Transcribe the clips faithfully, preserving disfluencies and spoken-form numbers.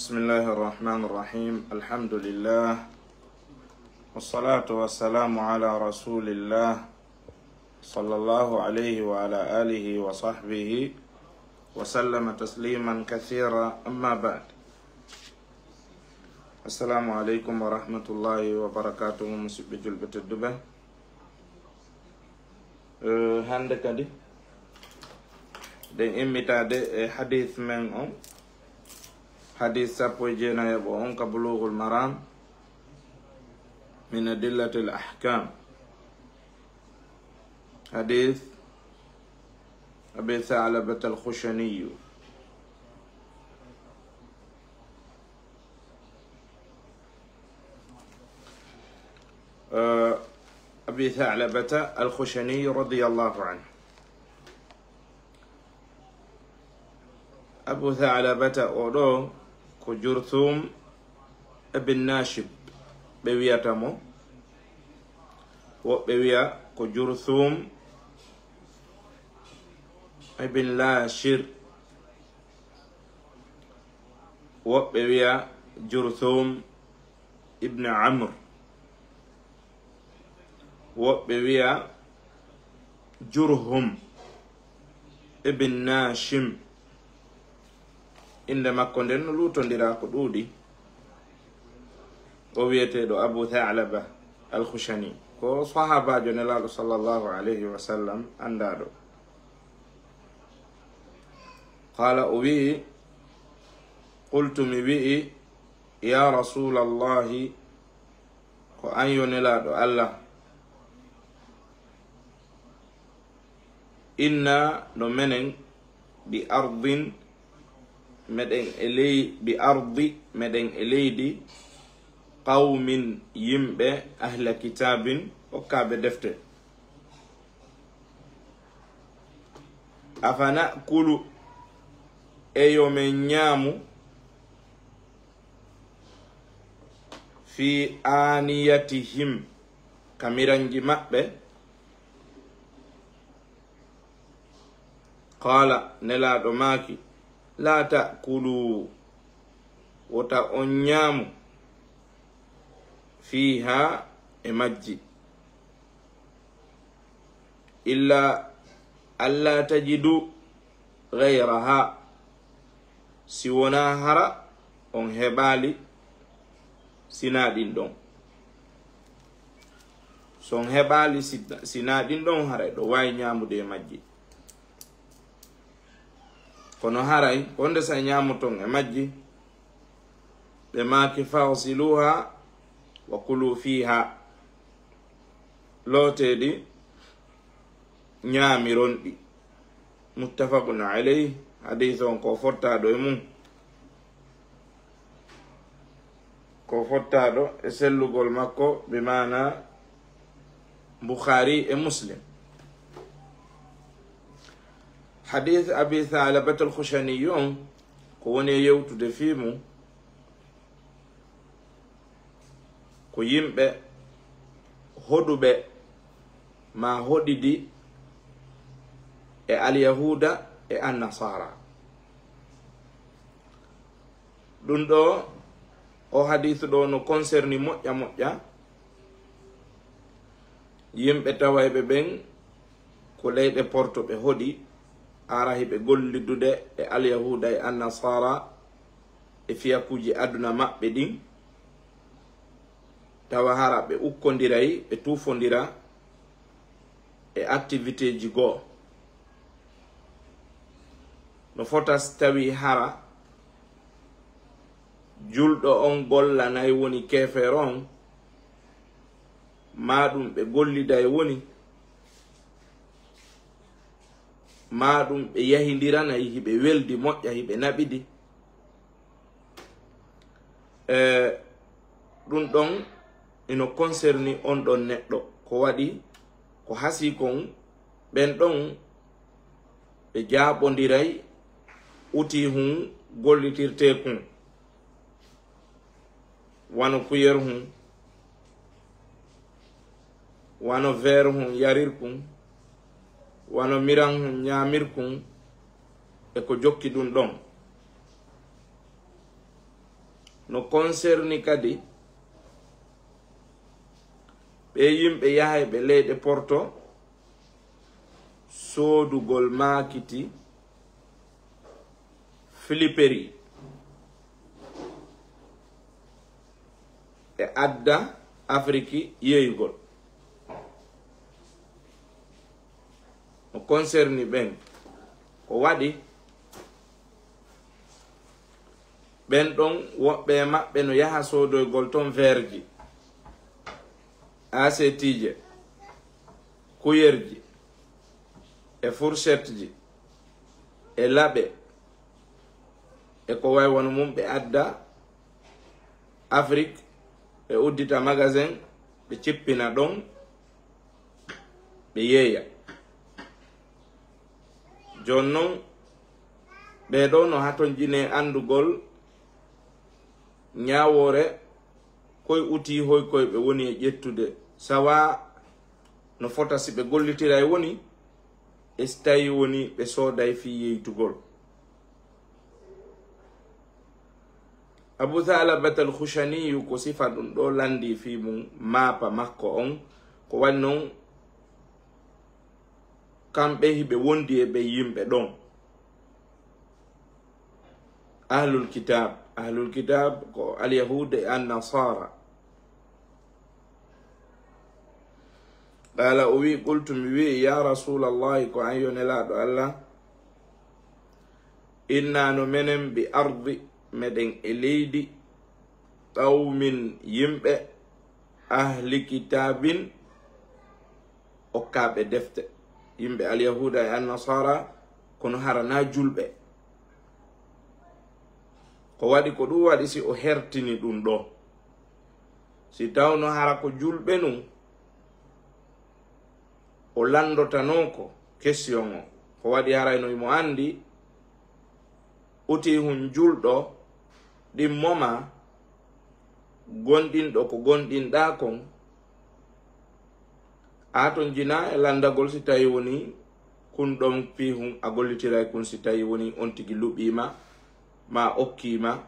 بسم الله الرحمن الرحيم. الحمد لله. والصلاة والسلام على رسول الله، صلى الله عليه وعلى آله وصحبه وسلم تسليما كثيرا. أما بعد. السلام عليكم ورحمة الله وبركاته. Musidɓe julɓe tedduɓe. Eh, hannde kadi, ɗen immitaade e hadith men on. Hadith sappo e jeenayaɓo on ka Bulughul Maram min Adillatil Ahkam. Hadith Abi Tha'labata Al-Khushaniyu. Eh, Abi Tha'labata Al-Khushani radiyallahu anhu. Abu Tha'labata o ɗo ko Jurthum ibn Nashib ɓe wiyata mo. Woɓɓe wiya ko Jurthum ibn Lashir. Woɓɓe wiya Jurthum ibn Amr. Woɓɓe wiya Jurhum ibn Nashim. Innde makko nden no luutondira ko ɗuuɗi. O wiyeteeɗo Abu Tha'laba Al-Khushani. Ko sahaabaajo Nelaaɗo sallallahu alayhi wa sallam anndaaɗo. Qaala, o wi'i, qultu, mi wi'i, ya Rasuulallahi, ko an yo Nelaaɗo Allah. Inna, no menen, bi ardin, meɗen e ley, bi ardi, meɗen e leydi, qawmin, yimɓe, ahla kitaabin, hokkaaɓe defte. Afa na'kulu, e yo men ñaamu, fi aaniyatihim, ka miranji maɓɓe. Qaala, Nelaaɗo maaki, laa ta'kuluu, wota on ñaamu, fiihaa, e majji, illaa allaa tajidu gayrahaa, si wonaa hara on heɓaali sinaa ɗin ɗon. So on heɓaali si-, sinaa ɗin ɗon, haray ɗo waawi ñaamude e majji. Kono haray, ko honde sa ñaamoton e majji? Ɓe maaki, faghsiluuhaa wa kuluu fiihaa. Lootee ɗi, ñaamiron ɗi. Muttafaqun alayh, hadiis on ko fottaaɗo e mum. Ko fottaaɗo e sellugol makko, bi maana Bukhari e Muslim. Hadiis Abi Tha'labatal Khushani on, ko woni e yewtude fii mum, ko yimɓe hoɗuɓe maa hoɗidi e Alyahuuda e Annasaara. Ɗum ɗo, o hadiisu ɗo no concerni moƴƴa moƴƴa yimɓe tawayɓe ɓen ko leyɗe porto ɓe hoɗi, ara hiɓe gollidude e Alyahuuda e Annasaara e fiyakuuji aduna maɓɓe ɗin, tawa hara ɓe ukkondiray, ɓe tuufondira e activité ji goo. No fota si tawi hara julɗo on gollanay woni keefeero on, maa ɗum ɓe golliday woni, maa ɗum ɓe yahindiranay, hiɓe weldi moƴƴa, hiɓe naɓidi. E, ɗum ɗon ino concerni on ɗon neɗɗo. Ko waɗi, ko hasii kon, ɓen ɗon ɓe jaaɓondiray uti hun gollitirtee kun, wano kuyer hun, wano veer hun yarir kun, wano miran hun ñaamir kun, e ko jokki ɗum ɗon. No concerni kadi ɓe yimɓe yahayɓe leyɗe Porto soodugol maakiti Filiperi e adda Afiriki yeeyugol. No concerni ɓen ko waɗi ɓen ɗon woɓɓe e maɓɓe no yaha soodoygol ton veerji, aseetiije, kuyerji e fursetji e laɓe e ko way wano mum ɓe adda Afrik, ɓe uddita magasin, ɓe cippina ɗon, ɓe yeeya. Jooni non, ɓee ɗoo no hatonjinee anndugol ñaawoore koy utii hoy koy ɓe woni e ƴettude, sawa no fota si ɓe gollitiray woni, e si tawi woni ɓe sooday fii yeytugol. Abu Thalabat al-Khushaniyu ko sifa ɗum ɗoo lanndii fii mum maapa makko on, ko waɗi non kamɓe hiɓe wondi e ɓe yimɓe ɗon. Ahlul Kitab, Ahlul Kitab ko Alyahuud e Annasara. Qala, o wi, qultu, mi wi, ya Rasulallahi, ko an yo Nelaaɗo Allah, inna no menen bi ardi, meɗen e leydi, qawmin, yimɓe, ahli kitabin, okkaaɓe defte, yimɓe Alyahuuda e Annasara, kono hara na julɓe. Ko waɗi, ko ɗum waɗi si o hertini ɗum ɗo. Si tawno hara ko julɓe nun, o lanndotanooko question o. Ko waɗi haray no imo anndi, utihun julɗo ɗimmo ma, gonɗinɗo ko gonɗinɗaa kon, a ton jina e lanndagol si tawi woni kun ɗon fii hun a gollitiray kun si tawi woni on tigi luɓiima, ma okkiima,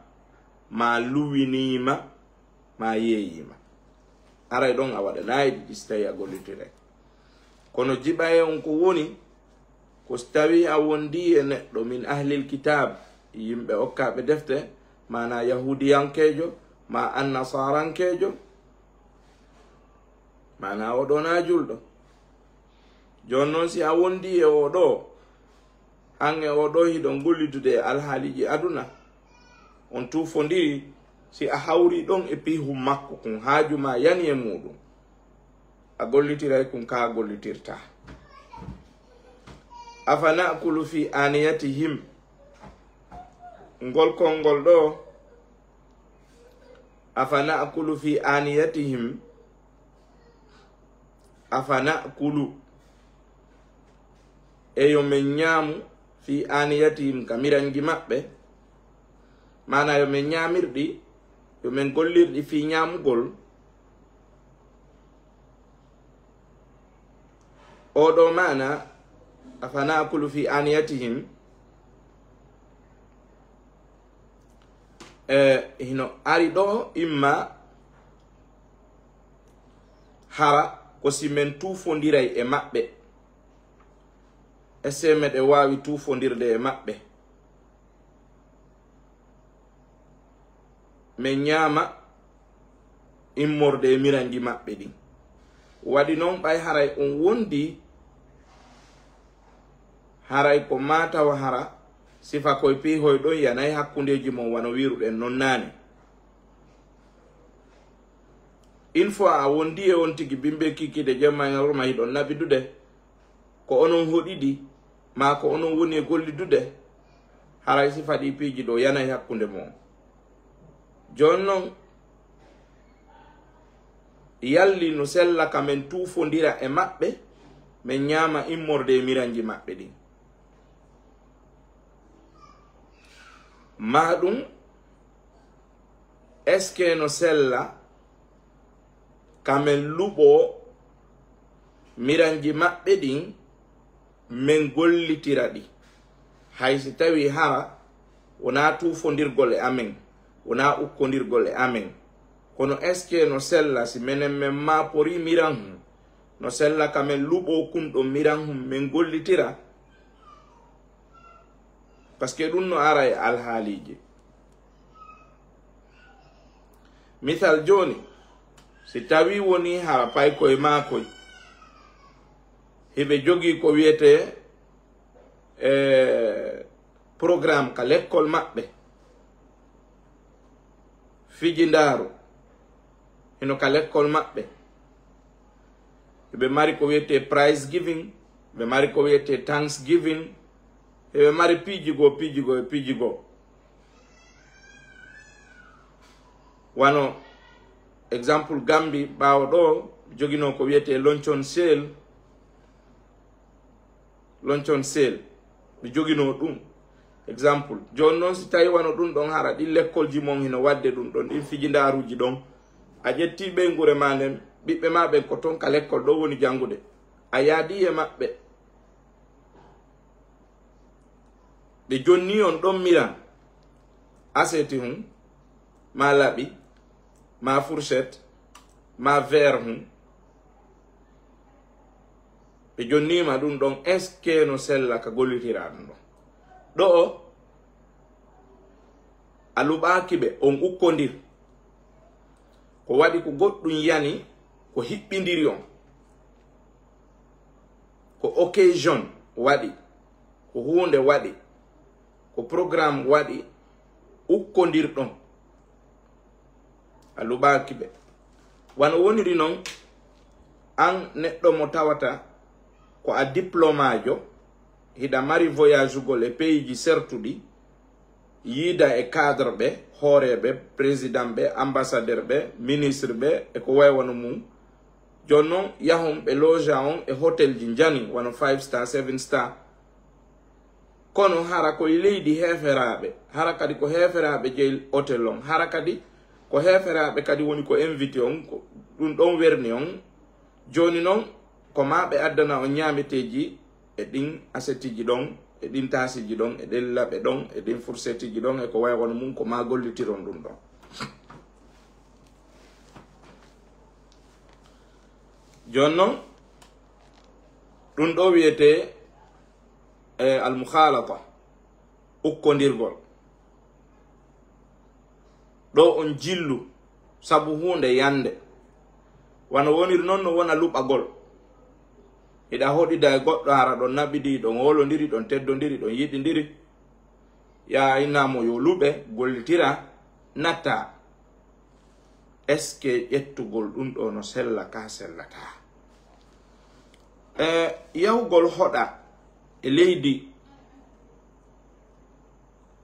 ma luwiniima, ma yeeyiima. Aray ɗon a waɗanaayi ɗiɗi si tawi a gollitiray. Kono jiɓaye on ko woni, ko si tawi a wondi e neɗɗo min ahlil kitab, yimɓe okkaaɓe defte, maanaa yahuudiyankeejo, ma annasarankeejo, maanaa o ɗo na julɗo. Jooni non si a wondi e o ɗo, an e o ɗo hiɗon gollidude e alhaaliiji aduna, on tuufondiri, si a hawri ɗon e piihun makko kun, haaju ma yani e muuɗum, a gollitiray kun ka a gollitirta. Afa na'kulu fi aniyatihim, ngol konngol ɗo, afa na'kulu fi aniyatihim, afa na'kulu, e yo men ñaamu fi aniyatihim, ka miranji maɓɓe, maanaa yo men ñaamirɗi, yo men gollirɗi fi ñaamugol. Oo ɗoo maana, afa na'kulu fi aniyatihim, e hino ari ɗo imma hara ko si men tuufondiray e maɓɓe, e si meɗen waawi tuufondirde e maɓɓe, men ñaama immorde e miranji maɓɓe ɗin. Waɗi non ɓay haray on wondi, haray ko maa tawa hara sifa koy piihoy ɗon yanay hakkundeeji mon wano wiiruɗen non naane. Une fois a wondi e on tigi bimbe kikiɗe jemma e ñalorma hiɗon naɓidude, ko onon hoɗidi, maa ko onon woni e gollidude, haray sifa ɗi piiji ɗo yanay hakkunde mon. Jooni non, yalli no sella ka men tuufondira e maɓɓe, men ñaama immorde e miranji maɓɓe ɗin? Maa ɗum, est-ce que no sella ka men luɓoo miranji maɓɓe ɗin, men gollitira ɗi, hay si tawii hara wonaa tuufondirgol e amen, Wonaa ukkondirgol e amen. Kono est-ce que no sella si menen men maaporii miran hum? No sella ka men luɓoo kun ɗon miran hum, men gollitira? Parce que ɗun no ara e alhaaliiji. Misal jooni, si tawii wonii hara paykoy maakoy, hiɓe jogii ko wiyetee, eh, programme ka lekkol maɓɓe, fijindaaru hino ka lekkol maɓɓe. Hiɓe mari ko wiyetee prize giving, ɓe mari ko wiyetee thanksgiving, hiɓe mari piiji goo, piiji goo, e piiji goo. Wano exemple Gambi, ɓaawo ɗoo, joginoo ko wiyetee luncheon sale, luncheon sale, ɓe joginoo ɗum. Exemple, jooni noon, si tawii wano ɗum ɗon, hara ɗin lekkolji mon hino waɗde ɗum ɗon, ɗin fijindaaruuji ɗon, a ƴettii ɓeynguure maa nden, ɓiɓɓe maa ɓen ko ton ka lekkol ɗoo woni janngude, a yaadii e maɓɓe, ɓe jonnii on ɗon miran aseeti hun, maa laɓi, maa fourchette, maa verre hun, ɓe jonniima ɗum ɗon, est-ce que no sella ka gollitiraa ɗum ɗon? Ɗoo, a luɓaaki ɓe, on ukkondir. Ko waɗi ko goɗɗum yani, ko hiɓɓindiri on. Ko occasion waɗi, ko huunde waɗi, ko programme waɗi, ukkondirɗon. A luɓaaki ɓe. Wano woniri non, an neɗɗo mo tawata ko a diplomaajo, hiɗa mari voyagugol e peyiiji sertuɗi, yiida e cadre ɓe, hooreeɓe, président ɓe, ambassadeur ɓe, ministre ɓe, e ko wayi wano mum. Jooni non, yahon ɓe loge on e hotelji njani, wano five star, seven star. Kono hara ko e leydi heeferaaɓe, hara kadi ko heeferaaɓe jeyi hotel on, hara kadi ko heeferaaɓe kadi woni ko invité on, ko ɗum ɗon werni on. Jooni non, ko maa ɓe addana on ñaameteeji e ɗin asetiiji ɗon, e ɗin taasiiji ɗon, e ɗen laɓe ɗon, e ɗin fursetiji ɗon, e ko wayi wano mum, ko maa gollitiron ɗum ɗon. Jooni non, ɗum ɗo wiyetee, e, almukhalata, ukkondirgol. Ɗo on jillu, sabu huunde yande. Wano woniri non no wona luɓagol. Hiɗa hoɗida e goɗɗo, hara ɗon naɓidi, ɗon hoolondiri, ɗon teddondiri, ɗon yiɗindiri. Yaa inna mo yo luɓe, gollitira, natta. Est-ce que ƴettugol ɗum ɗo no sella ka sellataa? E yahugol hoɗa e leydi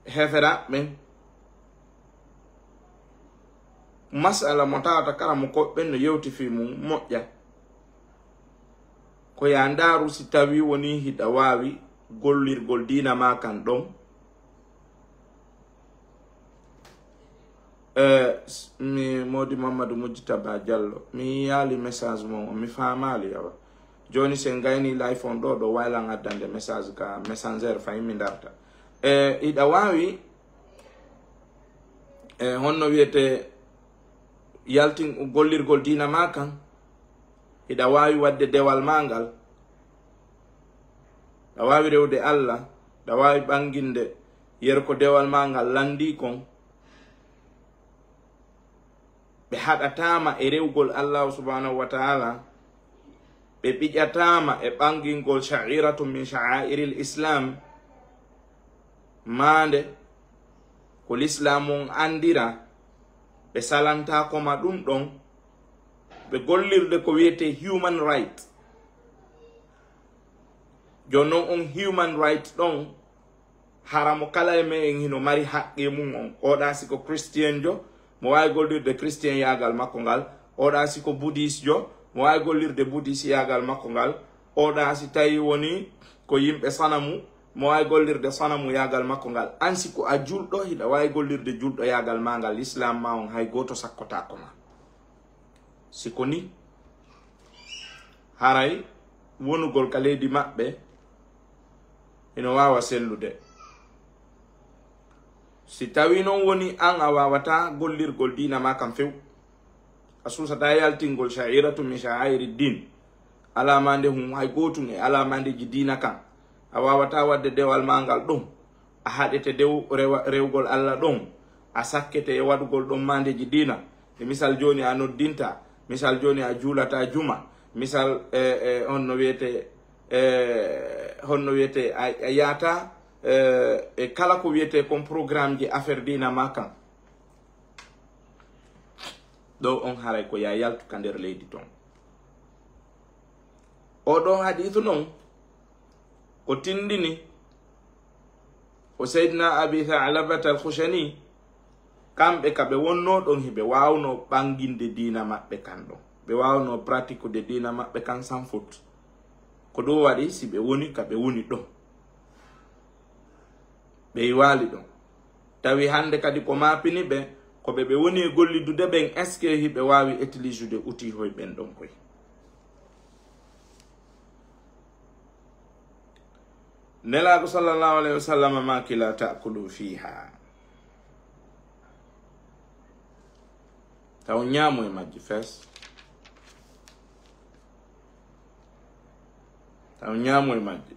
heeferaaɓe ɓen, masala mo tawata karamokooɓe ɓen no yewti fii mum moƴƴa. Ko yaa ndaaru si tawii wonii hiɗa waawi gollirgol diina maa kan ɗon. Eh, s-, mi Modi Mamadou Mujtaba Diallo, mi yaali message mon, mi faamaali yawa. Jooni si en gayni live on ɗo, ɗo waylan addande message ka Messenger, fayin mi ndarta. Eh, hiɗa waawi, eh, honno wiyetee, yaltin gollirgol diina maa kan, hiɗa waawi waɗde dewal maa ngal, ɗa waawi rewde Alla, ɗa waawi ɓanginde yer ko dewal maa ngal lanndii kon. Ɓe haɗataama e rewgol Allaahu subhaanahu wa ta'aala, ɓe ɓiƴataama e ɓangingol sha'iratu min sha'airil Islam, maande ko Lislaam on anndira, ɓe salantaako ma ɗum ɗon, ɓe gollirde ko wiyetee human right. Jooni non on human right ɗon, hara mo kala e me'en hino mari haqqee mum on. Oɗa si ko Christian jo, mo waawi gollirde Christian yaagal makko ngal. Oɗa si ko Buddhist jo, mo waawi gollirde Buddhist yaagal makko ngal. Oɗa si tawi woni ko yimɓe sanamu, mo waawi gollirde sanamu yaagal makko ngal. An si ko a julɗo, hiɗa waawi gollirde julɗo yaagal maa ngal. Lislaam maa on hay gooto sakkotaako ma. Si ko ni, haray wonugol ka leydi maɓɓe ino waawa sellude. Si tawi non woni an a wawata gollirgol diina ma kan few, a susata yaltingol sha'iratu min sha'airi din, alamande hun hay gotun e alamandeji diina kan, a wawata wadde dewal ma ngal ɗon, a haɗete dew rewa-, rewgol Allah ɗon, a sakkete e waɗugol ɗon mandeji diina. E misal joni a noddinta, misal joni a juulata juma, misal, e, e, honno wiyete, e, honno wiyete a, a yata, e, e kala ko wiyete kon programme ji affaire diina ma kan. Ɗo on haray ko ya yaltu ka nder leydi ton. Oɗo hadiisu non ko tindini ko Seydina Abi Tha'labat al-Khushani, kamɓe ka ɓe wonno ɗon hiɓe wawno ɓanginde diina maɓɓe kan ɗon. Ɓe wawno pratiquede diina maɓɓe kan sans faute. Ko ɗum waɗi si ɓe woni ka ɓe woni ɗon. Ɓe yiwaali ɗon. Tawi hannde kadi ko maapini ɓe, ko ɓe, ɓe woni e gollidude ɓen, est-ce que hiɓe waawi utiliser uti hoy ɓen ɗon koy? Nelaaɗo sallallahu alayhi wa sallam maaki, "La ta'kulu fiha." Taw ñaamo e majji fes. Taw ñaamo e majji.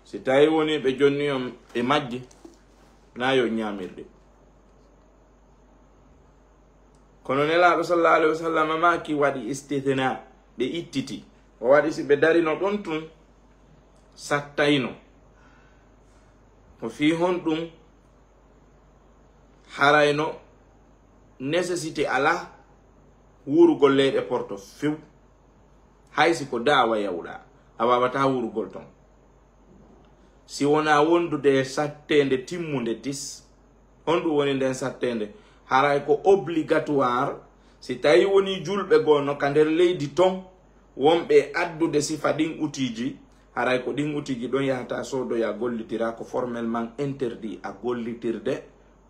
Si tawi woni ɓe jonni on e majji, na yo ñaamirde. Kono Nelaaɗo sallallahu alayhi wa sallam maaki waɗi istithna, ɓe ittiti. O waɗi si ɓe darino ɗon tun, sattayno. Ko fii honɗum? Harayno nécessité alaa wuurugol leyɗe porto few. Hay si ko daawa yawɗa, a waawataa wuurugol ton. Si wonaa wondude e satteende timmunde tis, honɗum woni nden satteende? Haray ko obligatoire, si tawi woni julɓe goo no ka nder leydi ton, wonɓe e addude sifa ɗin utiiji, haray ko ɗin utiiji ɗon yahata soodoya gollitira, ko formellement interdit a gollitirde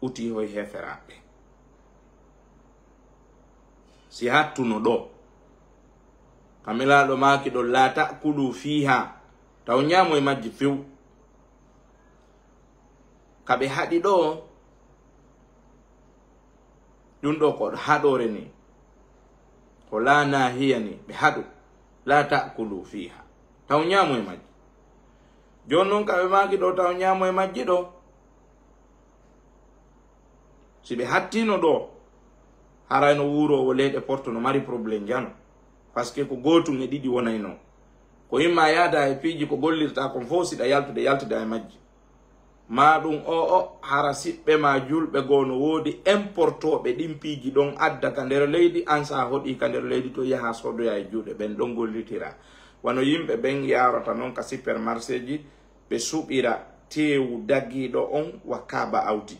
uti hoy heferaaɓe. Si hattuno ɗo, Kamilaaɗo maaki ɗo, "La ta'kulu fiha." Taw ñaamo e majji few. Ka ɓe haɗi ɗo, ɗum ɗo ko haɗore ni. Ko la nahiya ni, ɓe haɗu. "La ta'kulu fiha." Taw ñaamo e majji. Jooni non ka ɓe maaki ɗo, "Taw ñaamo e majji ɗo." Si ɓe hattino ɗo, haray no wuuroowo leyɗe porto no mari problème jano. Parce que ko gootum e ɗiɗi wonayno. Ko imma yaada e piiji ko gollirta kon fof, si ɗa yaltude, yaltida e majji. Ma ɗum o, o, hara siɓɓe ma julɓe goo no woodi importooɓe ɗin piiji ɗon adda ka nder leydi, an sa hoɗi ka nder leydi to yaha soodoya e juuɗe ɓen ɗon gollitira. Wano yimɓe ɓen yaarata non ka supermarché ji, ɓe suɓira teewu dagiiɗo on wa kaaba awdi.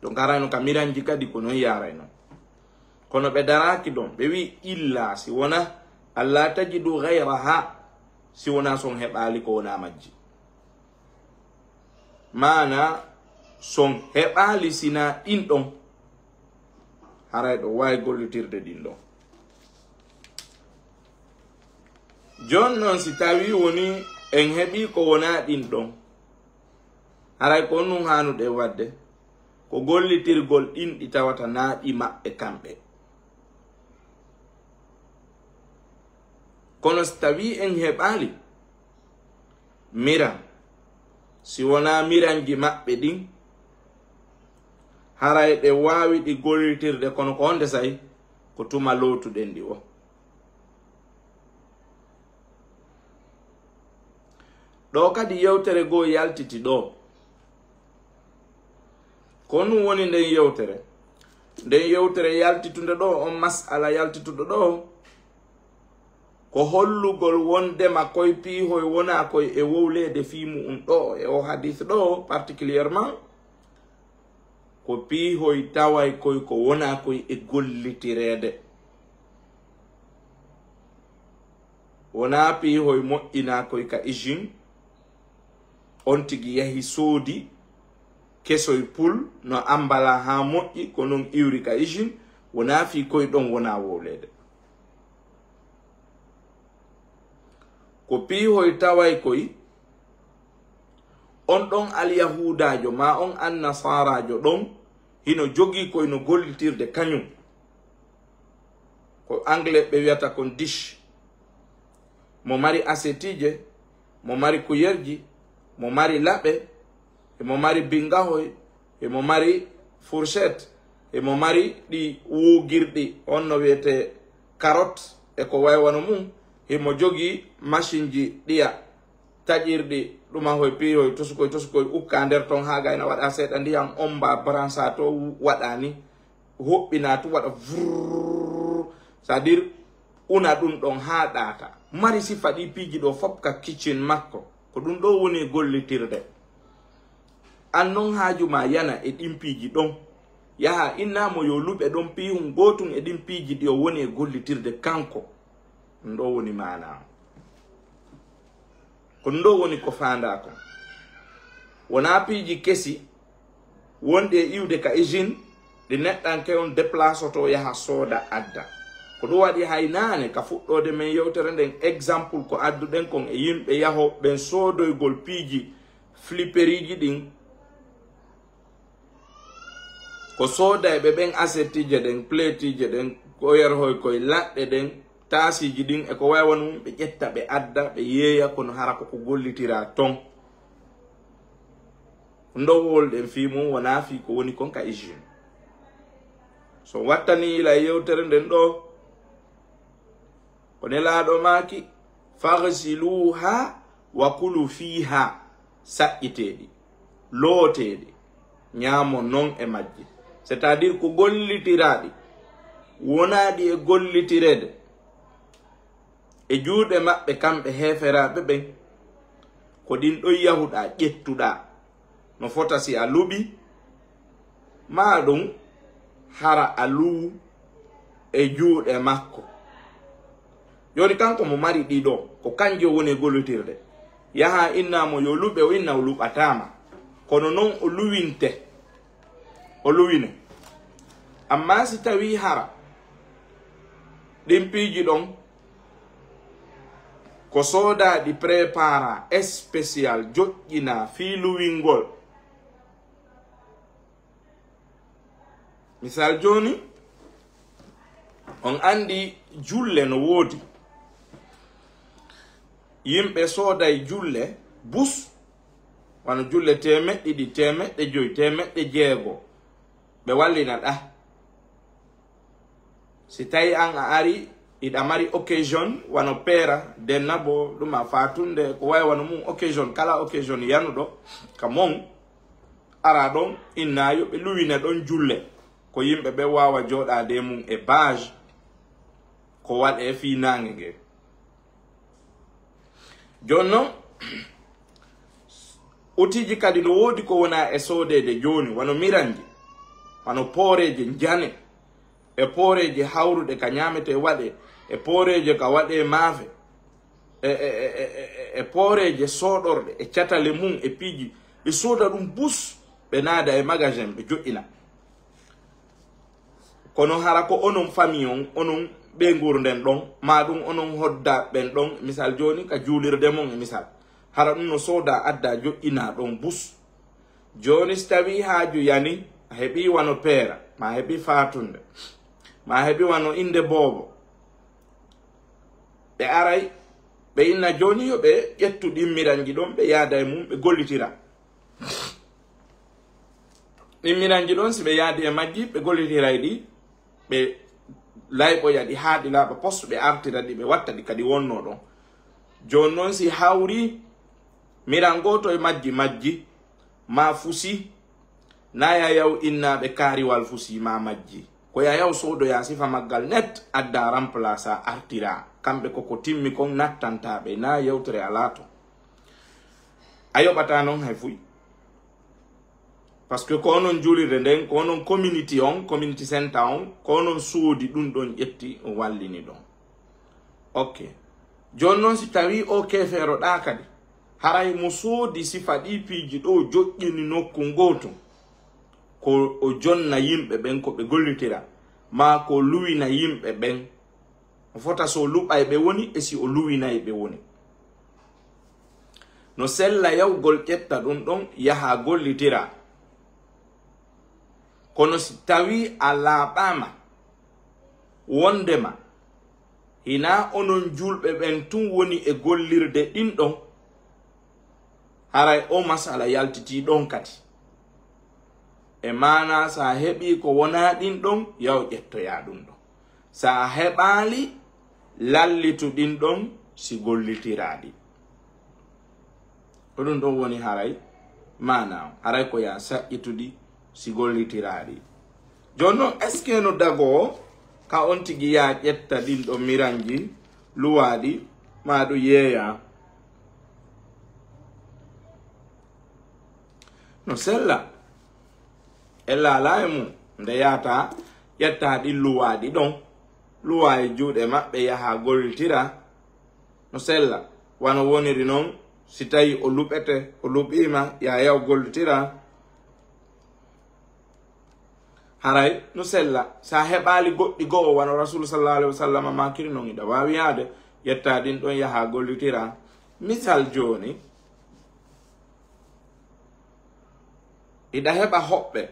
Ɗo ngarayno ka miranji kadi ko non yaarayno. Kono ɓe daraaki ɗon, ɓe wi'i, "Illa si wona, alla tajidu ghayraha, si wona son heɓaali ko wona majji." Maana, son heɓaali sina ɗin ɗon, haray ɗo waawi gollitirde ɗin ɗon. Jon non si tawi woni en heɓi ko wona ɗin ɗon, haray ko on nun haanuɗen wadde, ko gollitirgol ɗin ɗi tawata naa ɗi maɓɓe kamɓe. Kono si tawi en heɓaali miran, si wonaa miranji maɓɓe ɗin, haray ɗe waawi ɗi gollitirde, kono ko honde say? Ko tuma lootuɗen ɗi o. Ɗo kadi yewtere goo yaltiti ɗo. Ko ɗum woni nden yewtere. Nden yewtere yaltitunde ɗo, on mas'ala yaltituɗo ɗo, ko hollugol wondema koy piihoy wonaa koy e wowleede fii mu'un ɗo, e o hadis ɗo particulièrement, ko piihoy taway koy ko wonaa koy e gollitireede. Wonaa piihoy moƴƴinaa koy ka usine, on tigi yahi soodi kesoy pul no ambala haa moƴƴi, ko non iwri ka usine, wonaa fii koy ɗon wonaa wowleede. Ko piihoy taway koy On ɗon alyahuudaajo maa on annasaaraajo ɗon hino jogii ko hino gollitirde kañum. Ko anglais ɓe wiyata kon dish. Mo mari asetiije, mo mari kuyerji, mo mari laɓe, emo mari bingahoy, emo mari fourchette, emo mari ɗi wuugirɗi, on no wiyetee carotte e ko way wano mum. Himo jogii masinji ɗiya taƴirɗi, ɗumahoy, piihoy, tosukoy, tosukoy, ukka nder ton haa ga ina waɗa seeɗa ndiyan, omba bransa to, waɗa ni, hoɓɓina tu, waɗa vrrr, c'est-à-dire una ɗum ɗon haa ɗaata. Mari sifa ɗi piiji ɗo fop ka kitchen makko. Ko ɗum ɗo woni e gollitirde. An non haaju ma yana e ɗin piiji ɗon. Yaha inna mo yo luɓe ɗon piihun gootun e ɗin piiji ɗi o woni e gollitirde kanko. Ɗum ɗo woni maana. Ko ɗum ɗo woni ko faandaa kon. Wonaa piiji kesi wonɗi e iwde ka usine, ɗi neɗɗanke on déplace oto yaha sooda adda. Ko ɗum waɗi hay naane ka fuɗɗoode men yewtere nden, exemple ko adduɗen kon e yimɓe yahooɓe ɓen soodoygol piiji flipperiji ɗin. Ko soodayɓe ɓen asetiije ɗen, pletiije ɗen, ko yerhoy koye laɗɗe ɗen, taasiiji ɗin e ko way wano mum, ɓe ƴetta, ɓe adda, ɓe yeeya, kono hara ko ko gollitiraa ton. Ndowol ɗen fii mum wonaa fii ko woni kon ka usine. So wattani ila yewtere nden ɗo, ko Nelaaɗo maaki, "Faghsiluha wa kulu fiha," saƴƴiteeɗi, looteeɗi, ñaamo non e majji. C'est-à-dire ko gollitiraaɗi, wonaaɗi e gollitireede e juuɗe maɓɓe kamɓe heeferaaɓe ɓen, ko ɗin ɗon yahuɗaa, ƴettuɗaa. No fota si a luɓi, maa ɗum hara a luwu e juuɗe makko. Jooni kanko mo mari ɗiɗo, ko kanjo woni e gollitirde. Yaha inna mo yo luɓe, o inna o luɓataama. Kono non o luwinte, o luwine. Amma si tawi hara ɗin piiji ɗon, ko soodaaɗi prépara spécial joƴƴinaa fii luwingol. Misal jooni, on anndi julle no woodi. Yimɓe sooday julle bus, wano julle teemeɗɗe ɗiɗi, teemeɗɗe jowi, teemeɗɗe jeego. Ɓe wallina ɗa. Si tawi an a ari, iɗa mari occasion, wano peera, denna bo, ɗum a fatunde, ko way wano mum occasion, kala occasion yanuɗo, ka mon, ara ɗon, inna yo ɓe luwina ɗon julle, ko yimɓe ɓe waawa jooɗaade e mum e bâche, ko waɗe fii naange nge. Jooni non, otiiji kadi no woodi ko wona e soodeede jooni, wano miranji, wano pooreeje njane, e pooreeje hawruɗe ka ñaametee waɗee, e pooreeje ka waɗee maafe, e, e, e, e, e, e pooreeje sooɗorɗe, e catale mum, e piiji. Ɓe sooda ɗum bus, ɓe naada e magasin, ɓe joƴƴina. Kono hara ko onon famille on, onon ɓe ngurden ɗon, maa ɗum onon hodda ɓen ɗon, misal jooni ka juulirde mon, e misal. Hara ɗum no sooda adda joƴƴina ɗon bus. Jooni si tawi haaju yani, a heɓi wano peera, ma heɓi fatunde, ma heɓi wano innde boobo. Ɓe aray, ɓe inna jooni yo ɓe ƴettu ɗin miranji ɗon, ɓe yaada e mum, ɓe gollitira. Ɗin miranji ɗon, si ɓe yaadi e majji, ɓe gollitiray ɗi, ɓe layɓoya ɗi haa ɗi laaɓa pos, ɓe artira ɗi, ɓe watta ɗi kadi wonno ɗon. Jooni non si hawri miran gooto e majji majji, ma fusi, na yayaw innaaɓe kaariwal fusi ma majji. Ko yayaw soodoya sifa maggal net, adda remplaça, artira. Kamɓe ko ko timmi kon nattanta ɓe, na yewtere alaa ton. A yoɓata non hay fuy. Parce que ko onon juulirde nden, ko onon community on, community center on, ko onon soodi ɗum ɗon ƴetti, o wallini ɗon. Ok. Jooni non si tawi o keefeero ɗa kadi, haray mo soodi sifa ɗi piiji ɗo joƴƴini nokku ngootu, ko o jonna yimɓe ɓen ko ɓe gollitira, maa ko luwina yimɓe ɓen. O fota so luɓay ɓe woni e si o luwinay ɓe woni. No sella yawgol ƴetta ɗum ɗon yaha gollitira. Kono si tawii a laaɓaama, wondema hinaa onon juulɓe ɓen tun woni e gollirde ɗin ɗon, haray o masala yaltitii ɗon kadi. E maanaa, si a heɓii ko wonaa ɗin ɗon, yaw ƴettoyaa ɗum ɗon. Si a heɓaali, lallitu ɗin ɗon si gollitiraa ɗi. Ko ɗum ɗon woni haray maanaa on. Haray ko yaa saƴƴituɗi si gollitiraa ɗi. Jooni non, est-ce que no dagoo ka on tigi yaa ƴetta ɗin ɗon miranji luwaaɗi, maa ɗum yeeyaa? No sella. E laalaa e mum, nde yaata ƴetta ɗin luwaaɗi ɗon, luwaa e juuɗe maɓɓe, yaha gollitira. No sella. Wano woniri non, si tawi o luɓete, o luɓiima, yaa yaw gollitira. Haray no sella. Sa heɓaali goɗɗi go'o, wano Rasulu sallallahu alaihi wasallam maakiri non, iɗa waawi yaade, ƴetta ɗin ɗon, yaha gollitira. Misal jooni, iɗa heɓa hoɓɓe,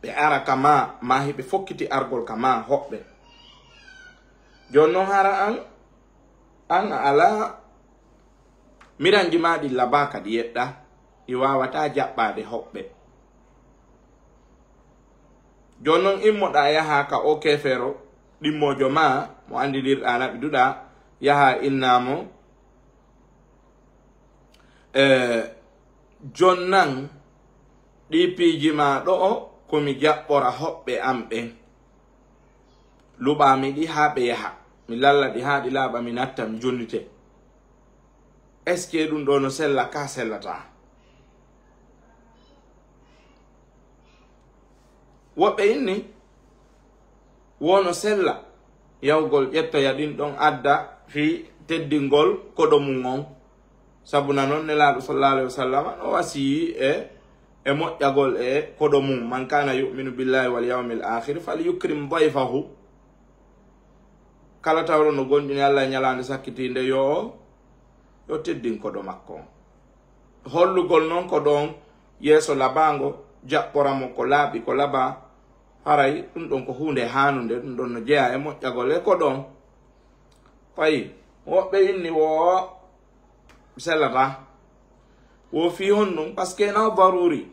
ɓe ara ka maa, maa hiɓe fokkiti argol ka maa hoɓɓe. Jooni non, hara an, an a alaa miranji maa ɗi labaaka, ɗi yeɗɗa, ɗi waawataa jaɓɓaade hoɓɓe. Jooni non, immoɗaa yaha ka o keefeero ɗimmoojo maa, mo anndidirɗaa, naɓiduɗaa, yaha innaa mo, e, jonnan ɗi piiji maa ɗo'o, ko mi jaɓɓora hoɓɓe am ɓen. Luɓaa mi ɗi haa ɓe yaha. Mi lalla ɗi haa ɗi laaɓa, mi natta, mi jonnite. Est-ce que ɗum ɗo no sella ka sellataa? Woɓɓe inni, wono sella yawgol ƴettoya ɗin ɗon adda fii teddingol koɗo mum on. Sabu na non Nelaaɗo sallallahu alaihi wasallam no wasiyii e, e moƴƴagol e koɗo mum. "Man kana yu'minu billahi wal yawmil akhir falyukrim dayfahu." Kala tawɗo no gomɗini Allah e ñalaande sakkitiinde, yo, yo teddin koɗo makko on. Hollugol non koɗo on yeeso labaango, jaɓɓora mo ko laaɓi, ko labaa, haray ɗum ɗon ko huunde haanunde, ɗum ɗon no jeyaa e moƴƴagol e koɗo on. Fayi, woɓɓe inni wo sellataa. Wo fii honɗum? Parce que na daruri,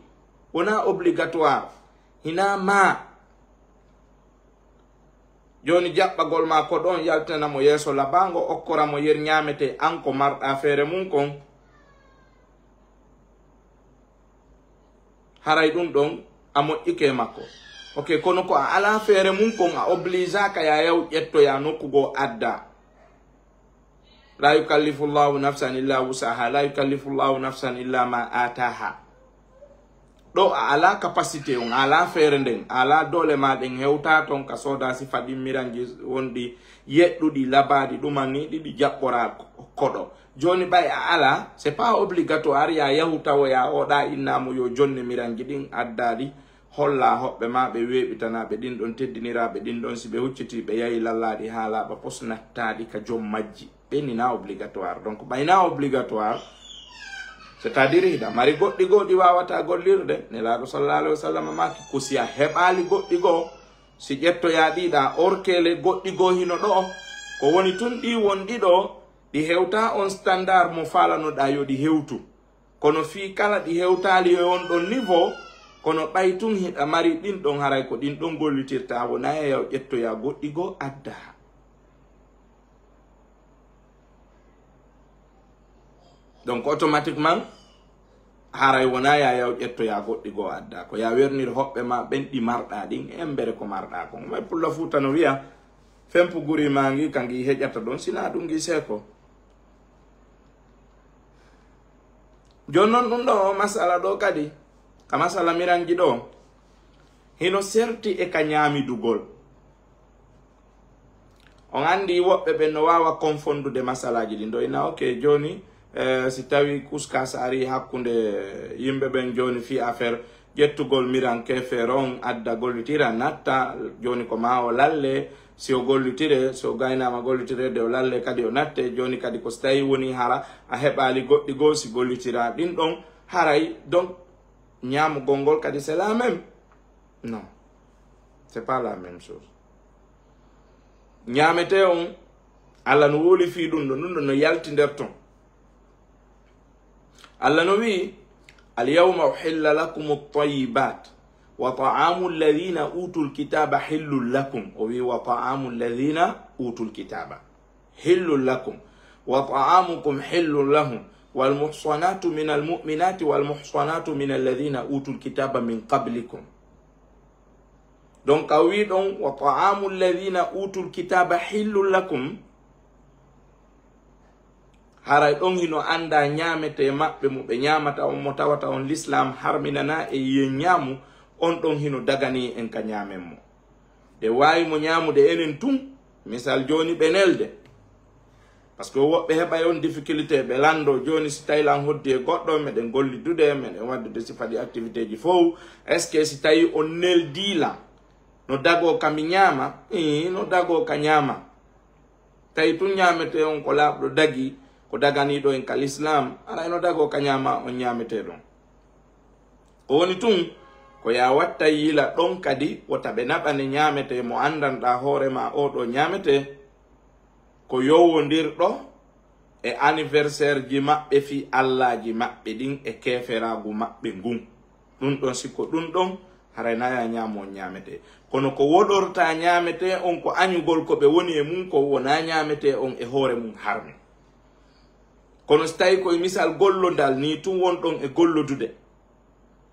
wona obligatoire, hina maa. Jooni jaɓɓagol maa koɗo on, yaltina mo yeeso labaango, okkora mo yer ñaametee an ko marɗaa feere mum kon. Haray ɗum ɗon a moƴƴike e makko. Ok, kono ko a alaa feere mum kon, a obligeaka ya yaw ƴettoya nokku goo adda. La yukallifu Allahu nafsan illa wusaha, la yukallifu Allahu nafsan illa ma ataha. Ɗo a alaa capacité on, a alaa feere nden, a alaa doole maa ɗen hewtaa ton ka soodaa sifa ɗin miranji wonɗi yeɗɗuɗi, labaaɗi, ɗuman ni ɗiɗi jaɓɓoraa koɗo. Jooni ɓay a alaa, c'est pas obligatoire ya yahu tawoya o ɗa innaa mo yo jonne miranji ɗin addaa ɗi, hollaa hoɓɓe maa ɓe weeɓitanaa ɓe ɗin ɗon, teddiniraa ɓe ɗin ɗon, si ɓe huccitii ɓe yahi lallaa ɗi haa laaɓa pos nattaa ɗi ka jom majji. Ɓen ni na obligatoire. Donc ɓay na obligatoire, c'est-à-dire hiɗa mari goɗɗi goo ɗi waawataa gollirde. Nelaaɗo sallallahu alaihi wasallam maaki ko si a heɓaali goɗɗi goo, si ƴettoyaa ɗi ɗa orkele goɗɗi goo hino ɗoo. Ko woni tun ɗi wonɗi ɗoo, ɗi hewtaa on standard mo faalanoɗaa yo ɗi hewtu. Kono fii kala ɗi hewtaali e on ɗon niveau, kono ɓay tun hiɗa mari ɗin ɗon, haray ko ɗin ɗon gollitirtaa, wonaa e yaw ƴettoyaa goɗɗi goo addaa. Donc automatiquement, haray wonaa ya yaw ƴettoyaa goɗɗi goo addaa. Ko ya wernir hoɓɓe maa ɓen ɗi marɗaa ɗin, embere ko marɗaa kon. May pulla Fuuta no wiya, fempu guri maa ngi, ka ngi heƴata ɗon, sinaa ɗum ngi seeko. Jooni non ɗum ɗoo masala ɗoo kadi, ka masala miranji ɗoo, hino serti e ka ñaamidugol. On anndi woɓɓe ɓen no waawa confondude masalaaji ɗin ɗoo. Ina, ok, jooni, eh, si tawi kuskas ari hakkunde yimɓe ɓen jooni fii affaire ƴettugol miran keefeero on adda gollitira natta, jooni ko maa o lalle, Si o gollitire, si o gaynaama gollitireede, o lalle kadi o natte. Jooni kadi ko si tawi woni hara a heɓaali goɗɗi goo, si gollitiraa ɗin ɗon, haray donc ñaamugol ngol kadi c'est la même. Non, c'est pas la même chose. Ñaametee on, Alla no wowli fii ɗum ɗon, ɗum ɗon no yalti nder ton. Alla no wi'i, "Al-yawma uhilla lakumu at-tayyibat, wa ta'amu alladhina utul kitaba hillun lakum." O wi'i, "Wa ta'amu alladhina utul kitaba hillun lakum, wa ta'amukum hillun lahum, wal muhsanatu minal mu'minati wal muhsanatu min alladhina utul kitaba min qablikum." Donc, a wi'i ɗon, "Wa ta'amu alladhina utul kitaba hillun lakum." Haray ɗon hino anndaa ñaametee maɓɓe mo ɓe ñaamata on, mo tawata on Lislaam harminanaa e yi'en ñaamu, on ɗon hino daganii en ka ñaamen mo. Ɗe waawi mo ñaamude enen tun, misal jooni ɓe nelde. Parce que woɓɓe heɓay on difficulté, ɓe lanndo jooni si tawi lan hoddi e goɗɗo, meɗen gollidude, meɗen waddude sifa ɗi activité ji fow. Est-ce que si tawi on neldii lan, no dagoo ka mi ñaama? Ii, no dagoo ka ñaama. Tawi tun ñaametee on ko laaɓɗo dagi, ko daganiiɗo en ka Lislaam, haray no dagoo ka ñaama on ñaametee ɗon. Ko woni tun, ko yaa watta yiila ɗon kadi, wota ɓe naɓane ñaametee mo anndanɗaa hoore maa oo ɗoo ñaametee, ko yowondirɗo e anniversaire ji maɓɓe fii allaaji maɓɓe ɗin e keeferaagu maɓɓe ngun. Ɗun ɗon, si ko ɗun ɗon, haray na yaa ñaamo on ñaametee. Kono ko woɗorta ñaametee on ko añugol ko ɓe woni e mun kon, wonaa ñaametee on e hoore mun harmi. Kono si tawi ko e misal gollondal nii tun wonɗon e gollodude,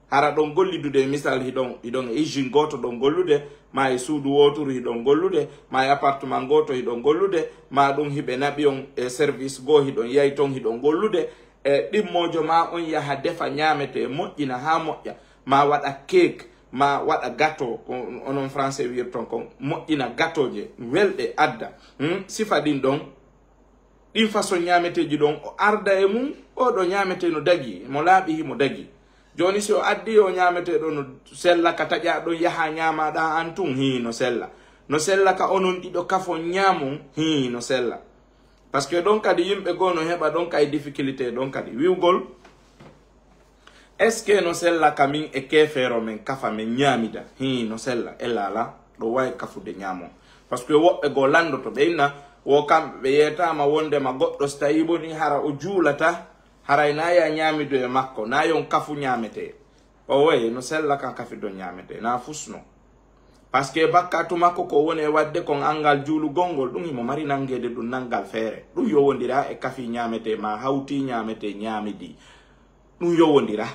hara ɗon gollidude e misal hiɗon, hiɗon e usine gooto ɗon gollude, maa e suudu wooturu hiɗon gollude, maa e appartement gooto hiɗon gollude, maa ɗun hiɓe naɓi on e service goo hiɗon yahi ton hiɗon gollude, e ɗimmoojo maa on yaha defa ñaametee, moƴƴina haa moƴƴa, maa waɗa cake, maa waɗa gâteau, ko onon français wi'irton kon, moƴƴina gâteau je welɗe adda. Hmm? Sifa ɗin ɗon, ɗin façon ñaameteeji ɗon, o arda e mun, oo ɗoo ñaametee no dagi, mo laaɓi himo dagi. Jooni si o addi o ñaametee ɗoo no sella ka taƴaa ɗon yaha ñaamaɗaa an tun, hii no sella. No sella ka onon ɗiɗo kafon ñaamon, hii no sella. Parce que ɗon kadi yimɓe goo no heɓa ɗon kay difficulté ɗon kadi. Wi'ugol, est-ce que no sella ka min e keefeero men kafa men ñaamida? Hii, no sella. E laala, ɗo waawi kafude ñaamo. Parce que woɓɓe goo lanndoto, ɓe inna, wo kamɓe ɓe yeetaama wondema goɗɗo si tawii woni hara o juulata, haray na yaa ñaamidu e makko, na yon kafu ñaametee. O wayi, no sella ka kafidon ñaametee, na fusno. Parce que bakkatu makko ko woni e waɗde kon anngal juulugol ngol, ɗum himo mari nanngeede ɗum nanngal feere. Ɗum yowondira e kafi ñaametee, ma hawti ñaametee, ñaamidi. Ɗum yowondira.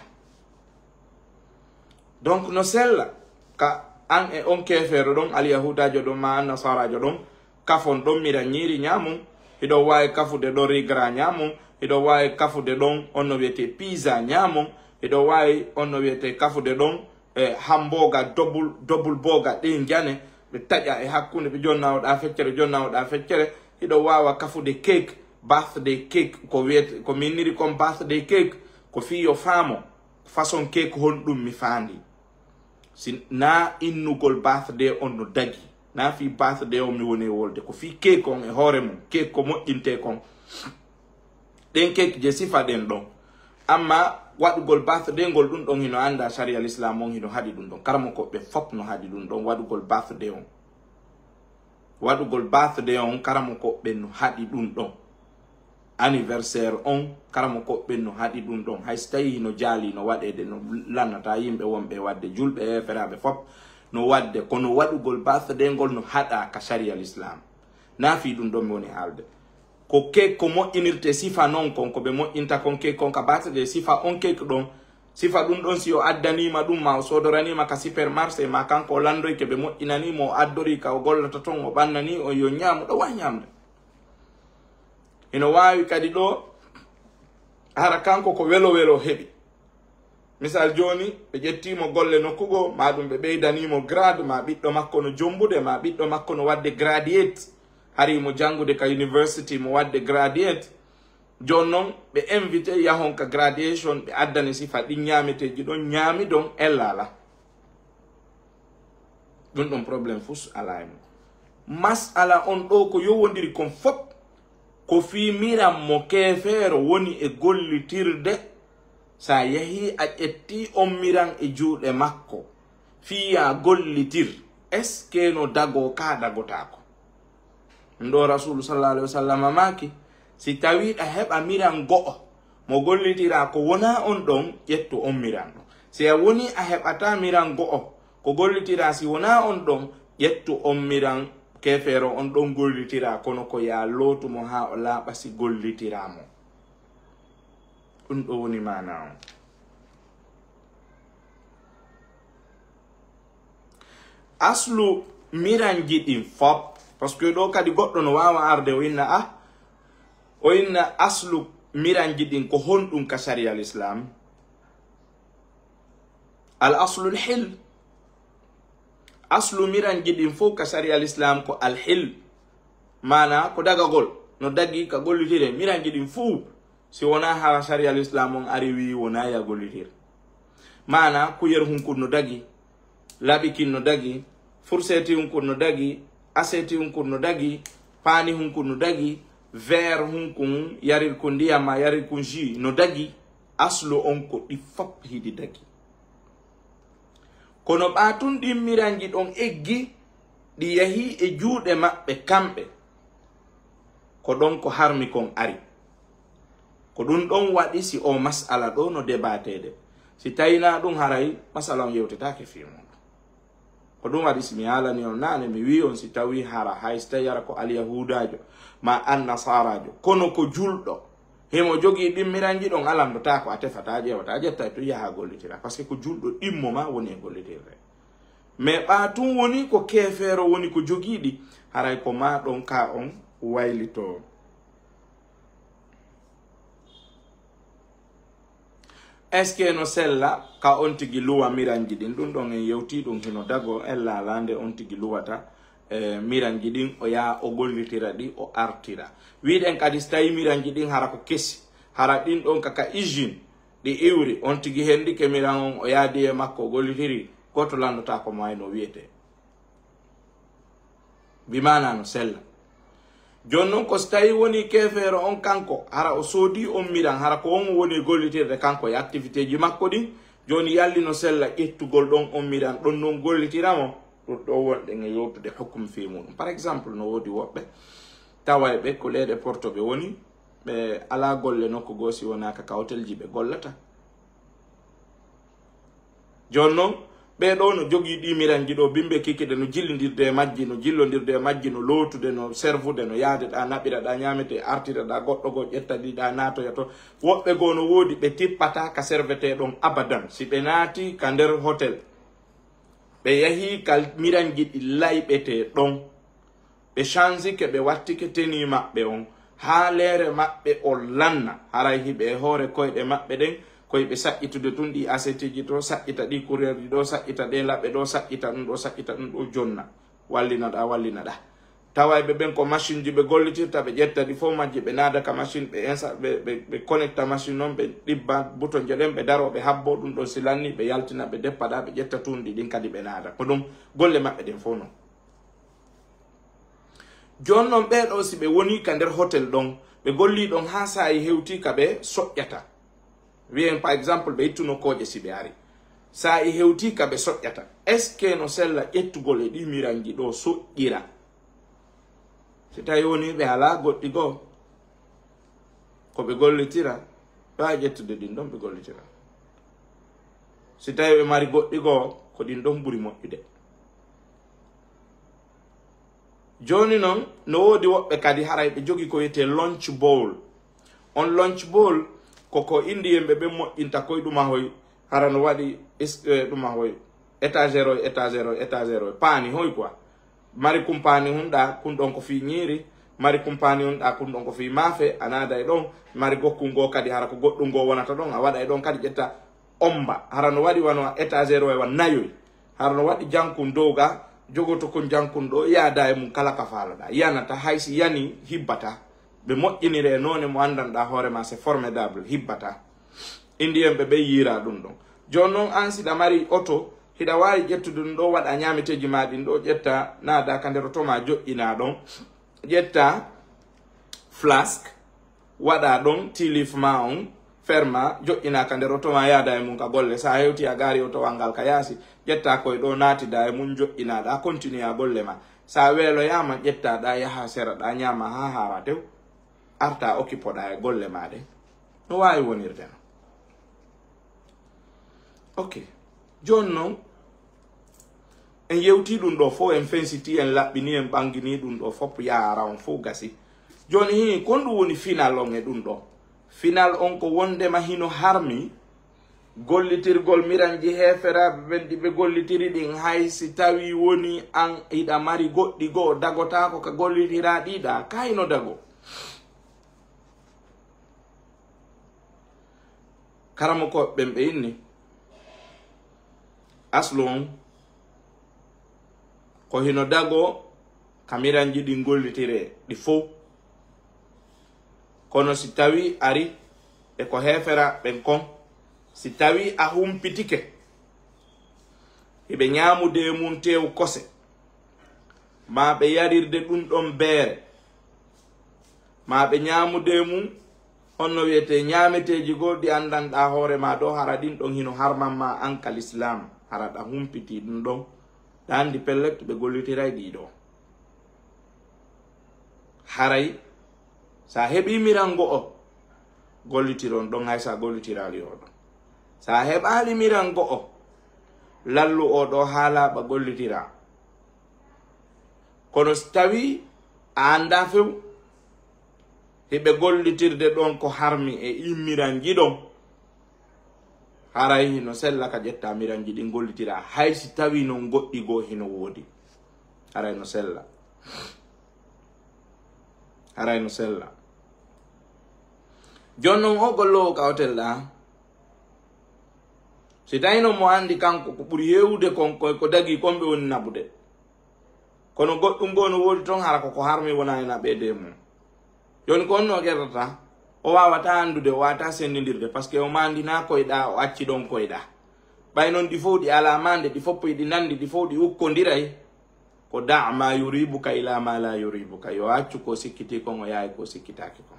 Donc, no sella ka an e on keefeero ɗon, alyahuudaajo ɗon, ma an nasaaraajo ɗon, kafon ɗon mira ñiiri ñaamon, hiɗon waawi kafude ɗon rigra ñaamon, hiɗon waawi kafude ɗon on no wiyetee pizza ñaamon, hiɗon waawi on no wiyetee kafude ɗon e hamburger, double, double burger, ɗin jane, ɓe taƴa e hakkunde, ɓe jonna oɗa feccere, jonna oɗa feccere, hiɗon waawa kafude cake, birthday cake, ko wiyete, ko minniri kon birthday cake, ko fii yo faamo, façon cake honɗum mi faandi. Si na innugol birthday on no dagi, na fii birthday on mi woni e wolde, ko fii cake on e hoore mum, cake ko moƴƴintee kon. Ɗen cake je sifa ɗen ɗon. Amma waɗugol birthday ngol ɗum ɗon hino annda sharia l'islam on hino haɗi ɗum ɗon. Karamokooɓe fop no haɗi ɗum ɗon waɗugol birthday on. Waɗugol birthday on karamokooɓe no haɗi ɗum ɗon. Anniversaire on karamokooɓe no haɗi ɗum ɗon. Hay si tawi hino jaali no waɗeede no lannata yimɓe wonɓe waɗde julɓe e feraaɓe fop no waɗde. Kono waɗugol birthday ngol no haɗa ka sharia l'islam. Na fii ɗum ɗon mi woni haalde. Ko cake ko moƴƴinirte sifa non kon, ko ɓe moƴƴinta kon cake kon ka birthday sifa on cake ɗon. Sifa ɗum ɗon si o addaniima ɗum ma o soodoraniima ka supermarché ma kanko o lanndoyke ɓe moƴƴinanii mo o addorii ka o gollata ton o ɓannanii on yo ñaamu ɗo wawi ñaamde. Hino waawi kadi ɗo hara kanko ko welo welo heɓi. Misal jooni, ɓe ƴettiimo golle nokku goo, maa ɗum ɓe ɓeydaniimo grade, maa ɓiɗɗo makko no jombude, maa ɓiɗɗo makko no waɗde graduate. Hari mo janngude ka university mo waɗde graduate. Jooni non, ɓe invité yahon ka graduation, ɓe addane sifa ɗin ñaameteeji ɗon, ñaami ɗon, ella ala. Ɗum ɗon problème fus alaa e mum. Masala on ɗo ko yowondiri kon fop, ko fii miran mo keefeero woni e gollitirde. Sa yahii a ƴettii on miran e juuɗe makko, fii yaa gollitir, est-ce que no dagoo kaa dagotaako? Ɗum ɗo Rasuulu sallallaahu alayhi wa sallam maaki, si tawii ɗa heɓa miran go'o mo gollitiraa ko wonaa on ɗon, ƴettu on miran ɗon. Si a wonii a heɓataa miran go'o ko gollitiraa si wonaa on ɗon, ƴettu on miran keefeero on ɗon gollitiraa, kono ko yaa lootu mo haa o laaɓa si gollitiraa mo. Ɗum ɗo woni maanaa on. Aslu miranji ɗin fop, parce que ɗo kadi goɗɗo no waawa arde o inna, ah, o inna aslu miranji ɗin ko honɗum ka sariya l'islam? Al aslul hil. Aslu miranji ɗin fof ka sariya l'islam ko al hil. Maanaa ko dagagol, no dagi ka gollitire miranji ɗin fof. Si wonaa haa sariya l'islam on ari wii wonaa ya gollitir. Maanaa kuyer hunkun no dagi, laɓi kin no dagi, furseti hunkun no dagi, aseti hunkun no dagi, paani hunkun no dagi, verre hunkun, yarir kun ndiyam maa yarir kun jus no dagi. Aslu on ko ɗi fop hiɗi dagi. Kono ɓaa tun ɗin miranji ɗon eggi, ɗi yahii e juuɗe maɓɓe kamɓe. Ko ɗon ko harmi kon ari. Ko ɗum ɗon waɗi si o masala ɗo no debateede. Si tawii naa ɗum haray masala on yewtetaake fii mum. Ko ɗum waɗi si mi haalani on naane, mi wii on si tawii hara hay si tawii hara ko alyahuudaajo maa annasaraajo, kono ko julɗo, himo jogii ɗin miranji ɗon, a landotaako, a tefataa, ƴeewataa, ƴetta tun yaha gollitira, parce que ko julɗo ɗimmo maa woni e gollitirde. Mais ɓaa tun woni ko keefeero woni ko jogii ɗi, haray ko maa ɗon ka on waylitoo. Est-ce que no sella ka on tigi luwa miranji ɗin? Ɗum ɗon en yewtii ɗum hino dagoo, ella alaa nde on tigi luwata, eh, miranji ɗin, o yaha o gollitira ɗi, o artira. Wiɗen kadi si tawii miranji ɗin hara ko kesi, hara ɗin ɗon ka, ka usine ɗi iwri, on tigi hendike miran on, o yaadi e makko, o gollitiri, gooto landotaako mo hay no wiyetee. Bi maanaa no sella. Jooni non ko si tawii wonii keefeero on kanko, hara o soodii on miran, hara ko on o woni e gollitirde kanko e activité ji makko ɗin, jooni yalli no sella ƴettugol ɗon on miran, ɗon non gollitira mo, ɗum ɗo wonɗen e yewtude hukum fii muɗum. Par exemple, no woodi woɓɓe tawayɓe ko leyɗe Porto ɓe woni, ɓe alaa golle nokku goo si wonaa ka, ka hotelji ɓe gollata. Jooni non, ɓee ɗoo no jogii ɗii miranji ɗoo, bimbe kikiɗe no jillindirde e majji, no jillondirde e majji, no lootude, no servude, no yaade ɗaa, naɓira ɗaa, ñaamete, artira ɗaa, goɗɗo goo ƴetta ɗi ɗaa, naatoya to. Woɓɓe goo no woodi ɓe tippataa ka servetee ɗon abadan. Si ɓe naati ka nder hotel, ɓe yahii ka miranji ɗi layɓetee ɗon. Ɓe chanzike, ɓe wattike tenue maɓɓe on, haa leere maɓɓe on lanna. Haray hiɓe e hoore koyɗe maɓɓe ɗen, ko hiɓe saƴƴitude tun ɗi asetiji to, saƴƴita ɗi kureerji ɗo, saƴƴita ɗe laɓe ɗo, saƴƴita ɗum ɗo, saƴƴita ɗum ɗo, jonna. Wallina ɗaa, wallina ɗaa. Tawayɓe ɓen ko machine ji ɓe gollitirta, ɓe ƴetta ɗi fof majji, ɓe naada ka machine, ɓe insa-, ɓe, ɓe, ɓe connecta machine on, ɓe ɗibba bouton je ɗen, ɓe daroo, ɓe habboo ɗum ɗon, si lanni, ɓe yaltina, ɓe deppa ɗaa, ɓe ƴetta tun ɗi, ɗin kadi ɓe naada. Ko ɗum golle maɓɓe ɗen fof non. Jooni non ɓee ɗoo, si ɓe wonii ka nder hotel ɗon, ɓe gollii ɗon haa saa'i hewtii ka ɓe soƴƴata. Wiyen, par exemple, ɓe ittuno kooƴe si ɓe ari. Saa'i hewtii ka ɓe soƴƴata. Est-ce que no sella ƴettugol e ɗii miranji ɗoo soƴƴira? Si tawii wonii ɓe alaa goɗɗi goo, ko ɓe gollitira, ɓe waawi ƴettude ɗin ɗon ɓe gollitira. Si tawii ɓe mari goɗɗi goo, ko ɗin ɗon ɓuri moƴƴude. Jooni non, no woodi woɓɓe kadi haray ɓe jogii ko wiyetee lunch bowl. On lunch bowl ko ko Indiyen ɓe ɓen moƴƴinta koy ɗuma hoy, hara no waɗi is-, eh, ɗuma hoy, étagère oy, étagère oy, étagère oy, paani hoy quoi. Mari kumpaani hun ɗaa, kun ɗon ko fii ñiiri, mari kumpaani hun ɗaa, kun ɗon ko fii maafe, a naada e ɗon, mari gokkun goo kadi hara ko goɗɗun goo wonata ɗon, a waɗa e ɗon kadi ƴetta omba, hara no waɗi wano étagère oy wa nayoy. Hara no waɗi jankun dow ga, jogoto kun jankun ɗo, yaada e mum kala ka faalaɗaa. Yanata, hay si yani, hibbata. Ɓe moƴƴinire e noone mo anndanɗaa hoore maa, c'est formidable, hibbata. Indiyen ɓe ɓen yiira ɗum ɗon. Jooni non, an si ɗa mari oto, Hiɗa waawi ƴettude ɗum ɗo, waɗa ñaameteeji ma ɗin ɗo, ƴetta, naada ka nder oto ma, joƴƴina ɗon. Ƴetta flask, waɗa ɗon tilif ma on, ferma, joƴƴina ka nder oto ma, yaada e mum ka golle. Sa hewti a gaari otowal ngal ka yaasi, ƴetta koy ɗo, naatida e mum, joƴƴinaɗa, continue a golle ma. Sa weeloyama, ƴettaɗa, yaha sera ɗa, ñaama ha haara tew, arta occupoɗa e golle ma ɗe. No waawi wonirde no. Ok. Jooni noon, en yewti ɗum ɗo fof, en fensiti, en laɓɓini, en ɓangini ɗum ɗo fof, yaara on fof gasi. Jooni hii, kon ɗum woni final on e ɗum ɗo? Final on ko wondema hino harmi gollitirgol miranji heeferaaɓe ɓen ɗi ɓe gollitiri ɗin, hay si tawi woni an hiɗa mari goɗɗi goo dagotaako ka gollitiraa ɗi ɗa, ka hino dago. Karamokooɓe ɓen ɓe inni, aslu on ko hino dago ka miranji ɗin gollitiree ɗi fow. Kono si tawi ari e ko heeferaaɓe ɓen kon, si tawi a humpitike, hiɓe ñaamude e mum teew kose, ma ɓe yarirde ɗum ɗon beere, ma ɓe ñaamude e mum, honno wiyetee, ñaameteeji goo ɗi anndanɗaa hoore ma ɗo, hara ɗin ɗon hino harman ma an ka lislaam, hara ɗa humpitii ɗum ɗon, ɗa anndi pellet ɓe gollitiray ɗii ɗoo. Haray, sa heɓii miran go'o, gollitiron ɗon, hay sa gollitiraali o ɗon. Sa heɓaali miran go'o, lallu o ɗo haa laaɓa, gollitiraa. Kono si tawii a anndaa few, hiɓe gollitirde ɗon ko harmi e ɗin miranji ɗon, haray hino sella ka ƴetta miranji ɗin gollitira, hay si tawii non goɗɗi goo hino woodi. Haray no sella. Haray no sella. Jooni non, o golloowo ka hotel ɗa, si tawii non mo anndi kanko ko ɓuri heewude kon, ko, ko dagii kon ɓe woni naɓude. Kono goɗɗum goo no woodi ton, hara ko ko harmi wona e naɓeede e mum. Jooni ko honno o ƴettata? O waawataa anndude, o waawataa senndindirde, parce que o maandinaa koyɗa, o acci ɗon koyɗa. Ɓay non ɗi fow ɗi alaa maande, ɗi fow hiɗi nanndi, ɗi fow ɗi ukkondiray. Ko da' ma yuribuka ila ma la yuribuka. Yo accu ko sikkitii kon, o yaha e ko sikkitaaki kon.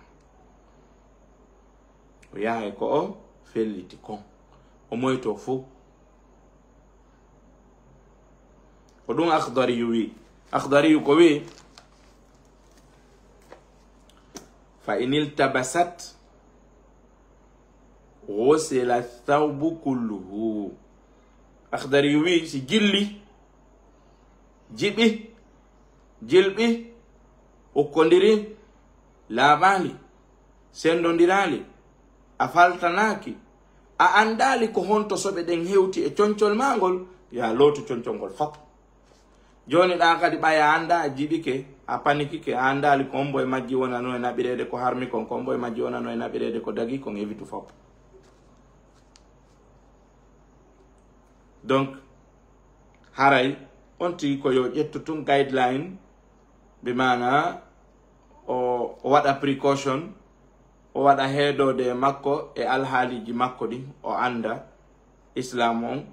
O yaha e ko o felliti kon. O moytoo fow. Ko ɗum Akhdariyu wi. Akhdariyu ko wi, fa in iltabasat ghusila thawbu kulluhu. Akhdariyu wi, si jilli, jiɓi, jilɓi, ukkondiri, laaɓaali, senndondiraali, a faltanaaki, a anndaali ko honto soɓe ɗen hewti e concol maa ngol, yo a lootu concol ngol fop. Jooni ɗa kadi ɓay a anndaa, a jiɓike, a panikike, a anndaali ko hombo e majji wonano e naɓireede ko harmi kon, ko hombo e majji wonano e naɓireede ko dagii kon, evitu fop. Donc, haray on tigi ko yo ƴettu tun guideline, bi maana o, o waɗa precaution, o waɗa heedoode e makko e alhaaliiji makko ɗin, o annda Islaam on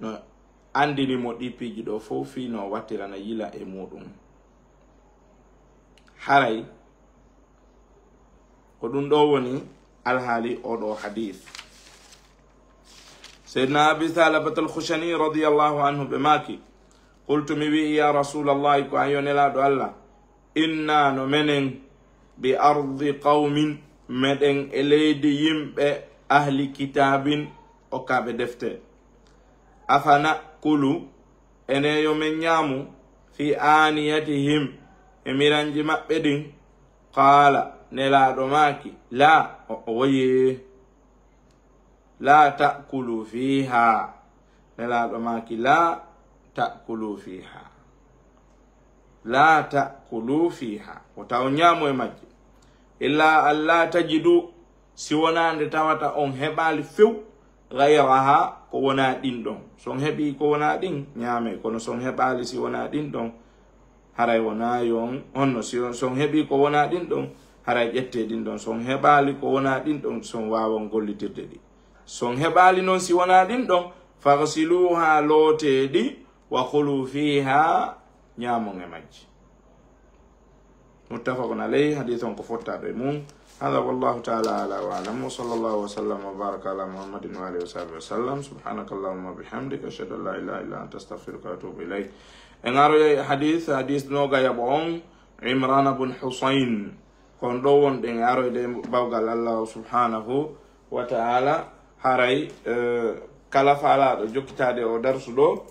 no anndini mo ɗi piiji ɗo fow fii no wattirana yila e muɗum. Haray ko ɗum ɗo woni alhaali oɗo hadith. Seydina Abi Thalabatal Khushani radiyallahu anhu ɓe maaki, qultu, mi wi'i, ya Rasulallahi, ko an yo Nelaaɗo Allah, inna no menen bi ardi qawmin, meɗen e leydi yimɓe ahli kitaabin, okkaaɓe defte. Afa na'kulu, ene yo men ñaamu, fi aaniyatihim, e miranji maɓɓe ɗin? Qaala, Nelaaɗo maaki, laa, o, o woyee. Laa ta'kulu fiihaa. Nelaaɗo maaki, laa ta'kulu fiihaa. Laa ta'kulu fiihaa. Wota on ñaamu e majji. Illaa an laa tajidu, si wonaa nde tawata on heɓaali few, gayrahaa, ko wonaa ɗin ɗon. Si on heɓii ko wonaa ɗin, ñaamee. Kono si on heɓaali si wonaa ɗin ɗon, haray wonaa yo on, honno si on, si on heɓii ko wonaa ɗin ɗon, haray ƴettee ɗin ɗon. Si on heɓaali ko wonaa ɗin ɗon, si on waawan gollitirde ɗi. Si on heɓaali non si wonaa ɗin ɗon, Faghsiluha, loote ɗi, wa kulu fiha, ñaamon e majji. Muttafaqun alayhi, hadith on ko fottaaɗo e mum. Hada wallahu ta'ala ala wa alam, wa sallallahu wa sallam wa baraka ala Muhammadin wa alihi wa sahbihi wa sallam. Subhanaka Allahumma wa bihamdika, ashhadu an la ilaha illa anta, astaghfiruka wa atubu ilayk. En aroyay hadith, hadith nogayaɓo on, Imran bun Husayn. Kon ɗo wonɗen e aroyde bawgal Allah subhanahu wa ta'ala. Haray, eh, kala faalaaɗo jokkitaade o darsu ɗo,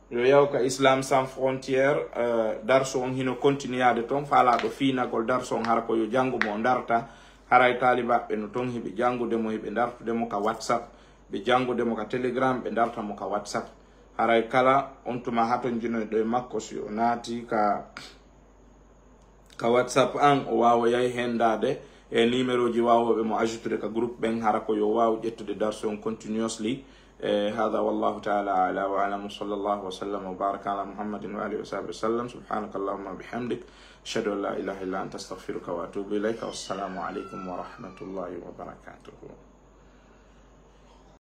yo yaw ka Islam Sans Frontières, eh, darsu on hino continuyaade ton. Faalaaɗo fiinagol darsu on, hara ko yo janngu mo o darta. Haray taalibaaɓe no ton hiɓe janngude mo, hiɓe dartude mo ka WhatsApp, ɓe janngude mo ka Telegram, ɓe darta mo ka WhatsApp. Haray kala on tuma hatonjinoyɗo e makko, si o naati ka, ka WhatsApp an, o waawoyay hendaade e numéro ji waawooɓe mo ajoutude ka groupe ɓen, hara ko yo waaw ƴettude darsu on continuously. Eh, hada wallahu ta'ala ala wa alam, wa sallallahu wa sallam wa baraka ala Muhammadin wa alihi wa sahbihi wa sallam. Subhanaka Allahumma wa bihamdik, ashhadu an la ilaha illa anta, astaghfiruka wa atubu ilayka. Wassalamu alaikum wa rahmatullahi wa barakatuhu.